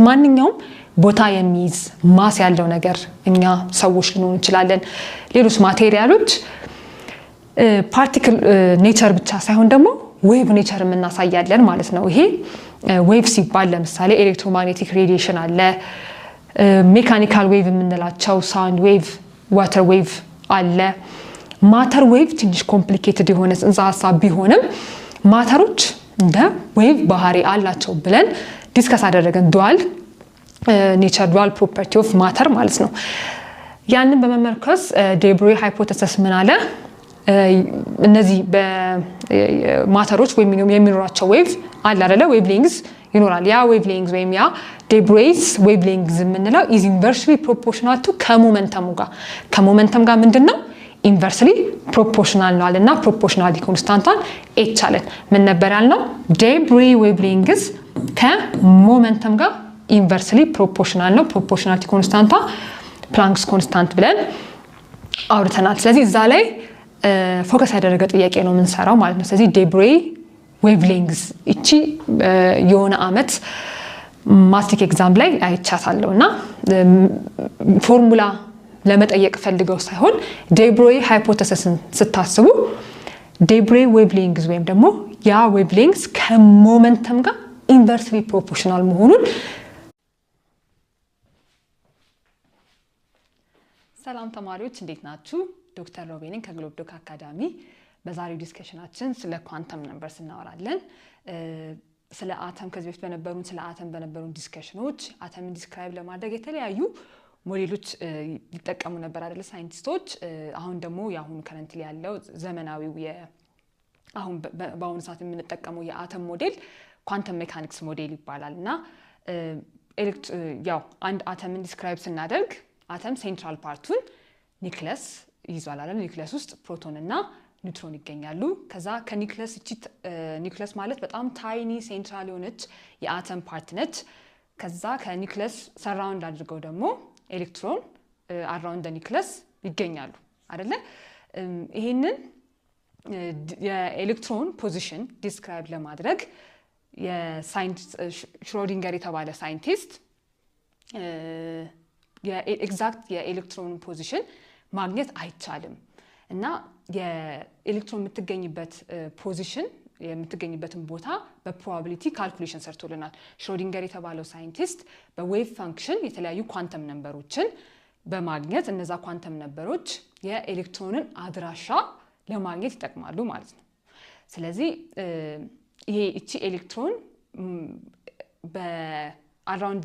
ማንኛውም ቦታ የሚይዝ mass ያለው ነገር፣ እኛ ሰዎች ልንሆን እንችላለን፣ ሌሎች material ኦች particle nature ብቻ ሳይሆን ደግሞ wave nature የምናሳያለን ማለት ነው። ይሄ wave ሲባል ለምሳሌ electromagnetic radiation አለ፣ mechanical wave የምንላቸው sound wave፣ water wave አለ። Matter wave ትንሽ complicated የሆነ ጽንሰ ሀሳብ ቢሆንም matter ኦች እንደ wave ባህሪ አላቸው ብለን discuss አደረገን። Dual nature, dual property of matter ማለት ነው። ያንን በመመርኮዝ de Broglie hypothesis ምን አለ? እነዚህ matter ኦች ወይም የሚኖራቸው wave አለ አይደለ? Wavelength ይኖራል። ያ wavelength ወይም ያ de Broglie's wavelength የምንለው is inversely proportional to ከ momentum ኡ ጋር፣ ከ momentum ጋር ምንድን ነው? Inversely proportional ነው አለና proportionality constant ኧን h አለን። ምን ነበር ያልነው? De Broglie wavelength ከ momentum ጋር inversely proportional ነው። Proportionality constant ኧ Planck's constant ብለን አውርተናል። ስለዚህ እዛ ላይ focus ያደረገ ጥያቄ ነው የምንሰራው ማለት ነው። ስለዚህ de Broglie wavelength እቺ የሆነ አመት ማትሪክ exam ላይ አይቻታለሁ እና ፎርሙላ ለመጠየቅ ፈልገው ሳይሆን de Broglie hypothesis ን ስታስቡ de Broglie wavelength ወይም ደግሞ ያ wavelength ከ momentum ጋር inversely proportional መሆኑን። ሰላም ተማሪዎች፣ እንዴት ናችሁ? ዶክተር ሮቤ ነኝ ከግሎብ ዶክ አካዳሚ። በዛሬው discussion ኣችን ስለ quantum numbers እናወራለን። ስለ አተም ከዚህ በፊት በነበሩን ስለ አተም በነበሩን discussion ኦች አተምን describe ለማድረግ የተለያዩ ሞዴሎች ይጠቀሙ ነበር አይደለ scientist ኦች። አሁን ደግሞ የአሁኑ currently ያለው ዘመናዊው አሁን በአሁኑ ሰዓት የምንጠቀመው የአተም ሞዴል quantum mechanics model ይባላል። እና ያው አንድ አተምን describe ስናደርግ አተም central part ኡን ኒክለስ ይዟል አለ። ኒክለስ ውስጥ ፕሮቶን እና ኒውትሮን ይገኛሉ። ከዛ ከኒክለስ፣ እቺ ኒክለስ ማለት በጣም tiny central የሆነች የአተም part ነች። ከዛ ከ nucleus surround አድርገው ደግሞ ኤሌክትሮን around nucleus ይገኛሉ አይደለ? ይሄንን የኤሌክትሮን position describe ለማድረግ ሽሮዲንገር የተባለ scientist exact የኤሌክትሮን position ማግኘት አይቻልም እና የኤሌክትሮን የምትገኝበት position የምትገኝበትን ቦታ በ probability calculation ሰርቶልናል። ሽሮዲንገር የተባለው scientist በ wave function የተለያዩ quantum number ኦችን በማግኘት እነዛ quantum number ኦች የኤሌክትሮንን አድራሻ ለማግኘት ይጠቅማሉ ማለት ነው። ስለዚህ ይሄ እቺ ኤሌክትሮን በ around